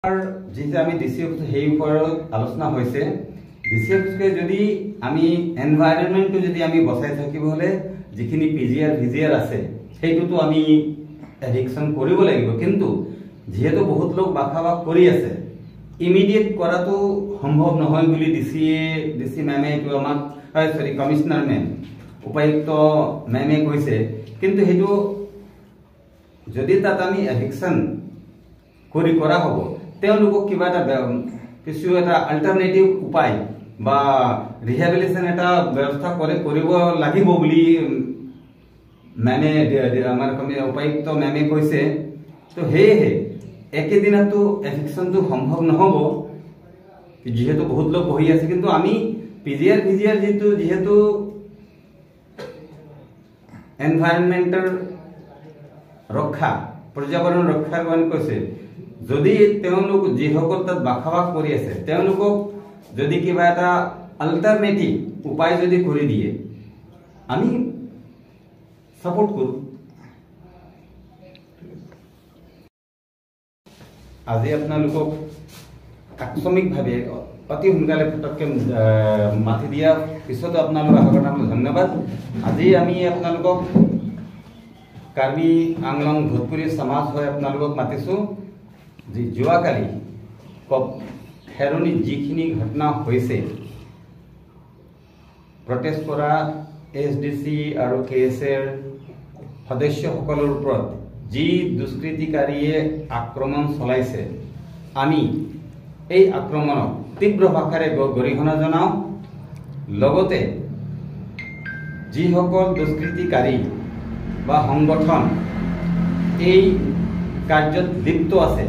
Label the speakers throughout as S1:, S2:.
S1: যিটো আমি D C office সেই ওপৰত আলোচনা হৈছে। ডি চি অফিচকে যদি আমি এনভাইৰনমেণ্টটো যদি আমি বচাই থাকিব হ'লে যিখিনি P G R V G R আছে সেইটোতো আমি এভিকশ্যন কৰিব লাগিব। কিন্তু যিহেতু বহুত লোক বাসাবাস কৰি আছে, ইমিডিয়েট কৰাটো সম্ভৱ নহয় বুলি ডি চি মেমে এইটো আমাক, চৰি, কমিশ্যনাৰ মেম, উপায়ুক্ত মেমে কৈছে। কিন্তু সেইটো যদি তাত আমি এভিকশ্যন কৰি কৰা হ'ব, তেওঁলোকক কিবা এটা কিছু এটা আল্টাৰনেটিভ উপায় বা ৰিহেবিলিটেশ্যন এটা ব্যৱস্থা কৰিব লাগিব বুলি মেমে, আমাৰ উপায়ুক্ত মেমে কৈছে। তো সেয়েহে একেদিনাতো এভিকশ্যনটো সম্ভৱ নহ'ব, যিহেতু বহুত লোক বহি আছে। কিন্তু আমি P G R V G R যিহেতু এনভাইৰনমেণ্টৰ ৰক্ষা, পৰ্যাবৰণ ৰক্ষাৰ কাৰণে কৈছে, যদি তেওঁলোক যিসকল তাত বাসবাস কৰি আছে তেওঁলোকক যদি কিবা এটা আল্টাৰনেটিভ উপায় যদি কৰি দিয়ে, আমি ছাপোৰ্ট কৰোঁ। আজি আপোনালোকক আকস্মিকভাৱে অতি সোনকালে ফটককৈ মাতি দিয়াৰ পিছতো আপোনালোক অহাৰ কাৰণে ধন্যবাদ। আজি আমি আপোনালোকক কাৰ্বি আংলং ভোজপুৰী সমাজ হৈ আপোনালোকক মাতিছোঁ। যি যোৱাকালি খেৰণিত যিখিনি ঘটনা হৈছে, প্ৰটেষ্ট কৰা এছ ডি চি আৰু কে এছ এৰ সদস্যসকলৰ ওপৰত যি দুষ্কৃতিকাৰীয়ে আক্ৰমণ চলাইছে, আমি এই আক্ৰমণক তীব্ৰ ভাষাৰে গৰিহণা জনাওঁ। লগতে যিসকল দুষ্কৃতিকাৰী বা সংগঠন এই কাৰ্যত লিপ্ত আছে,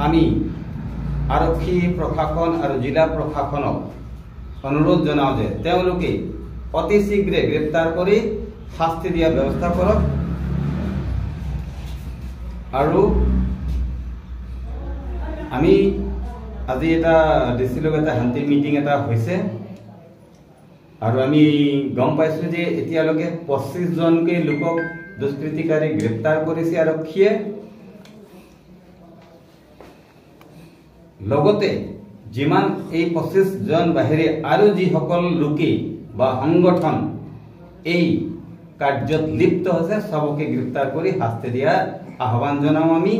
S1: আমি আৰক্ষী প্ৰশাসন আৰু জিলা প্ৰশাসনক অনুৰোধ জনাওঁ যে তেওঁলোকে অতি শীঘ্ৰে গ্ৰেপ্তাৰ কৰি শাস্তি দিয়াৰ ব্যৱস্থা কৰক। আৰু আমি আজি এটা ডি চিৰ লগত এটা শান্তি মিটিং এটা হৈছে আৰু আমি গম পাইছোঁ যে এতিয়ালৈকে 25জনকৈ লোকক দুষ্কৃতিকাৰী গ্ৰেপ্তাৰ কৰিছে আৰক্ষীয়ে। লগতে যিমান এই 25জন বাহিৰে আৰু যিসকল লোকে বা সংগঠন এই কাৰ্যত লিপ্ত হৈছে, চবকে গ্ৰেপ্তাৰ কৰি শাস্তি দিয়াৰ আহ্বান জনাওঁ। আমি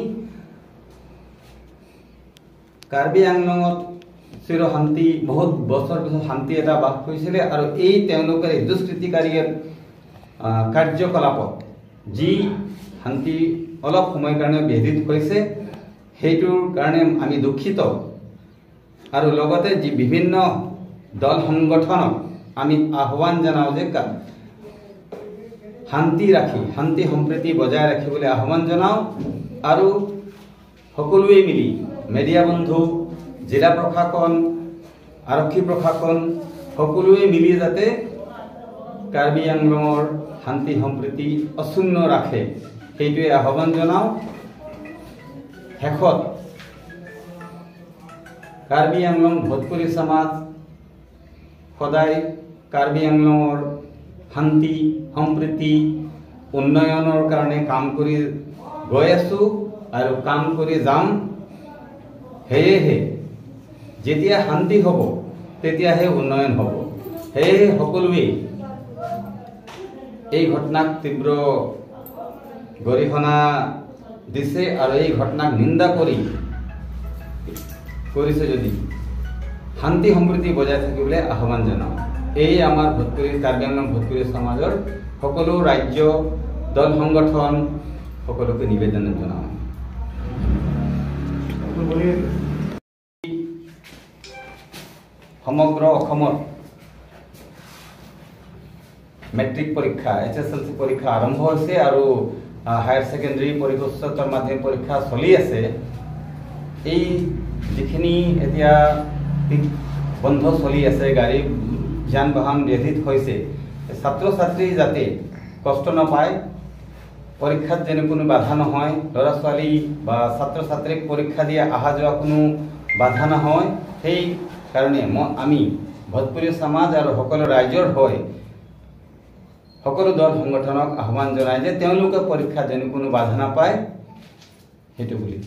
S1: কাৰ্বি আংলঙত চিৰ শান্তি, বহুত বছৰ পিছত শান্তি এটা বাস কৰিছিলে আৰু এই তেওঁলোকৰ এই দুষ্কৃতিকাৰীৰ কাৰ্যকলাপত যি শান্তি অলপ সময়ৰ কাৰণে ব্যাধিত হৈছে, সেইটোৰ কাৰণে আমি দুখিত। আৰু লগতে যি বিভিন্ন দল সংগঠনক আমি আহ্বান জনাওঁ যে শান্তি ৰাখি, শান্তি সম্প্ৰীতি বজাই ৰাখিবলৈ আহ্বান জনাওঁ। আৰু সকলোৱে মিলি মেডিয়া বন্ধু, জিলা প্ৰশাসন, আৰক্ষী প্ৰশাসন সকলোৱে মিলি যাতে কাৰ্বি আংলঙৰ শান্তি সম্প্ৰীতি অক্ষুণ্ণ ৰাখে, সেইটোৱে আহ্বান জনাওঁ। শেষত কাৰ্বি আংলং ভোজপুৰী সমাজ সদায় কাৰ্বি আংলঙৰ শান্তি সম্প্ৰীতি উন্নয়নৰ কাৰণে কাম কৰি গৈ আছোঁ আৰু কাম কৰি যাম। সেয়েহে যেতিয়া শান্তি হ'ব তেতিয়াহে উন্নয়ন হ'ব। সেয়েহে সকলোৱে এই ঘটনাক তীব্ৰ গৰিহণা দিছে আৰু এই ঘটনাক নিন্দা কৰিছে যদি শান্তি সম্প্ৰীতি বজাই থাকিবলৈ আহ্বান জনাওঁ। এই আমাৰ ভোজপুৰী, কাৰ্বি আংলং ভোজপুৰী সমাজৰ সকলো ৰাজ্য দল সংগঠন সকলোকে নিবেদন জনাওঁ। সমগ্ৰ অসমত মেট্ৰিক পৰীক্ষা, এইচ এছ এল চি পৰীক্ষা আৰম্ভ হৈছে আৰু হায়াৰ ছেকেণ্ডেৰী পৰীক্ষা, উচ্চতৰ মাধ্যমিক পৰীক্ষা চলি আছে। এই যিখিনি এতিয়া বন্ধ চলি আছে, গাড়ী যান বাহন ব্যাধিত হৈছে, ছাত্ৰ ছাত্ৰী যাতে কষ্ট নাপায়, পৰীক্ষাত যেনে কোনো বাধা নহয়, ল'ৰা ছোৱালী বা ছাত্ৰ ছাত্ৰীক পৰীক্ষা দিয়া অহা যোৱা কোনো বাধা নহয়, সেইকাৰণে আমি ভোজপুৰী সমাজ আৰু সকলো ৰাইজৰ হৈ সকলো দল সংগঠনক আহ্বান জনাই যে তেওঁলোকে পৰীক্ষা যেনে কোনো বাধা নাপায়, সেইটো বুলি।